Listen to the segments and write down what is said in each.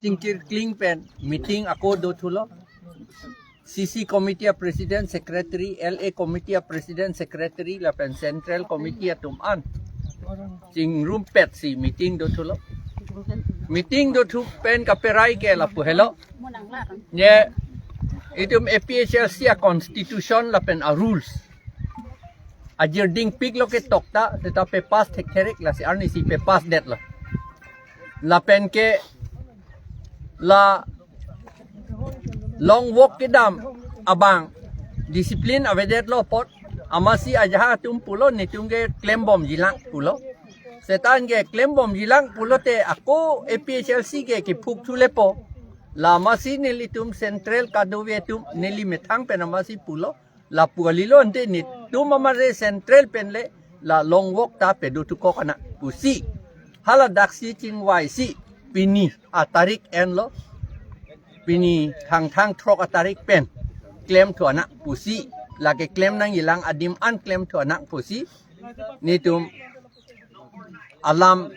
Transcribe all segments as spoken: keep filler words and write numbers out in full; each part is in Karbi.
Tingkir kling pen meeting ako dothulo. C C committee a president secretary, L A committee a president secretary lapen central committee atum an chingrumpet si meeting dothulo. Meeting dothu pen kaperai ke lapu helo. Ye itum A P H L C a constitution lapen a rules ajirding piklo ke tokta, seta pe pass thektherik, lasi arnisi pe pass detlo. Lapen ke la long walk kedam abang discipline avedetlo apot, amatsi ajahak atum pulo netum ke klembomjilang pulo. Seta anke klembomjilang pulote ako A P H L C ke kephukthu lepo. La amatsi nelitum central kadokave atum neli methang pen amatsi pulo. Lapu kalilo, ante netum amare central pen le la long walk ta pedothu kok anang pusi, hala daksi chingvaisi pini atarik enlo, pini Thangthang throk atarik pen klemthu anang pusi, lake klem nangjilang adim an klemthu anang pusi netum alam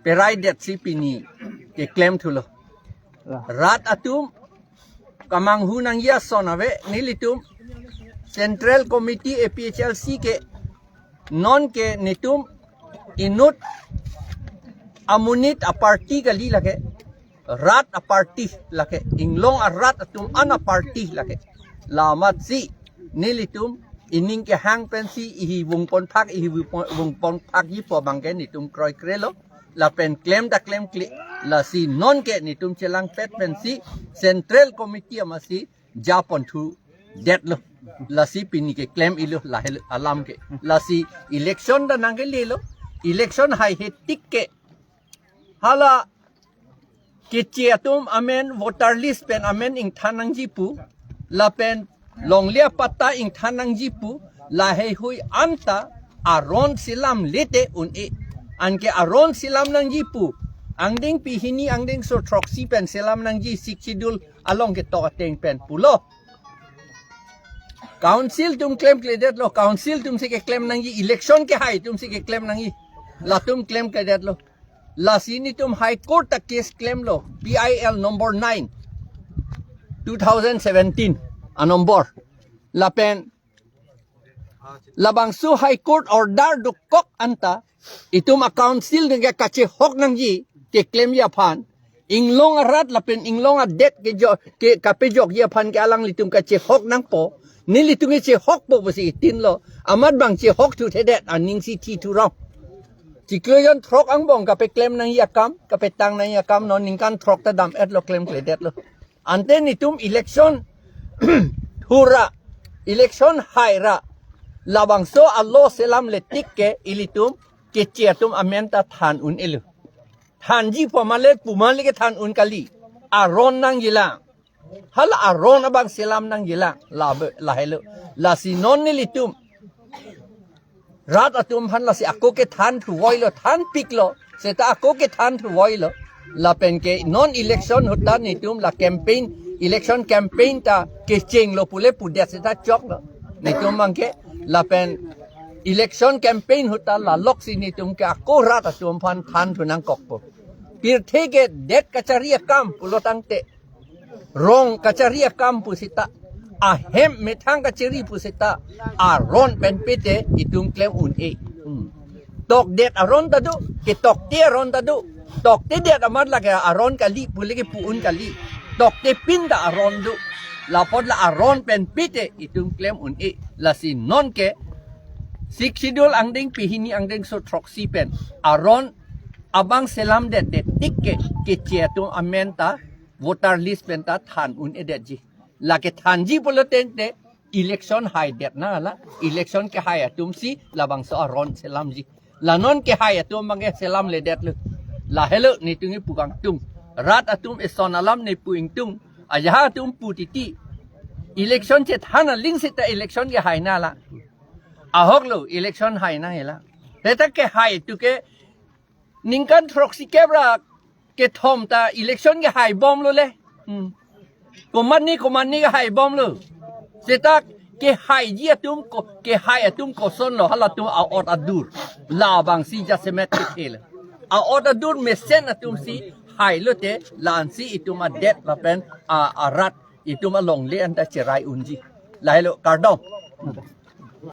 perai detsi pini keklemthulo. Rat atum kamanghu nangji ason ave, nelitum central committee A P H L C ke non ke netum inut amonit a party kali, lake rat a party, lake inglong arat atum an a party lake. La amatsi nelitum ining kehang pensi ihi vungpon phak, ihi vungpon, vungpon phakjipo abangke netum kroikrelo. Lapen klem ta klemkle, lasi non ke netum chelangpet pensi central committee amatsi japonthu detlo. Lasi pini keklem-ilo lahelo alam ke. Lasi election ta nangkelelo. Election haihe tik ke hala keche atum amen voter list pen amen ingthan nangji pu, lapen longle apatta ingthan nangji pu, laheihui anta aron selamle te un-e. Anke aron selam nangji pu, angdengpi hini angdengso throksi pen selam nangji, Sixth Schedule along ketok ateng pen pulo. Council atum klemkledetlo, council atumsi keklem nangji, election kehai atumsi keklem nangji. Latum klemkledetlo. Lasi netum High Court ta case klemlo, P I L number nine, two thousand seventeen a number. Lapen labangso High Court order dokok anta itum a council nangke kachehok nangji keklemji aphan, inglong arat lapen inglong adet ke jo, ke kapejokji aphan ke alanglitum kachehok nangpo. Nelitum ke chehokpo pusi itinlo. Amat bang chehokthuthe det, aningsi thithu rong. Chiklo jon throk angbong kapeklem nangji akam, kapetang nangji akam non ningkan throk ta dam-etlo, klemkledetlo. Ante netum election thura, election haira, labangso a law selamle tik ke ilitum keche atum amen ta than un-elo. Thanji pu male pu male kethan un kali. Aron nangjilang. Hala aron abang selam nangjilang. La be, lahelo. Lasi non nelitum rat atum aphan lasi ako kethan thuvoilo, thanpiklo. Seta ako kethan thuvoilo. Lapen ke non election ahut ta netum la campaign, election campaign ta kechenglo pule pudet seta choklo. Netum abangke lapen election campaign ahut ta laloksi netum ke ako rat atum aphan thanthu nangkokpo. Pirthe ke det kachari akam pulo tangte, rong kachari akam pu seta, ahem methang kachari pu seta, aron pen pete itum klem un-e. Hmm. Tokdet aron ta do, ketokte aron ta do. Toktedet amat lake aron kali pule ke pu un kali. Toktepin ta aron do. Lapot la aron pen pete itum klem un-e. Lasi non ke Sixth Schedule angdengpi hini angdengso throksi pen aron abang selamdetdet tik ke keche atum amen ta voter list pen ta than un-edetji. Lake thanji pulo tangte election haidet nang, hala election kehai atumsi labangso aron selamji. La non kehai atum abangke selamledetlo. Lahelo netum kepu kangtung. Rat atum eson alam nepu ingtung. Ajahak atum pu titi. Election chethan aling seta election kehai nang la. Ahoklo election hai nang hela. Seta kehai atum ke ningkan throksi kep ra kethom ta election kehaibomlo le. Hmm. Komatne komatne kehaibomlo. Seta kehaiji atum ko, kehai atum kosonlo, halatum a-ot adur. Labangsi jasemet kethelo. A-ot adur mesen atumsi Ai lote la-ansi itum adet lapen a arat itum alongle anta cherai unji. Lahelo, kardom.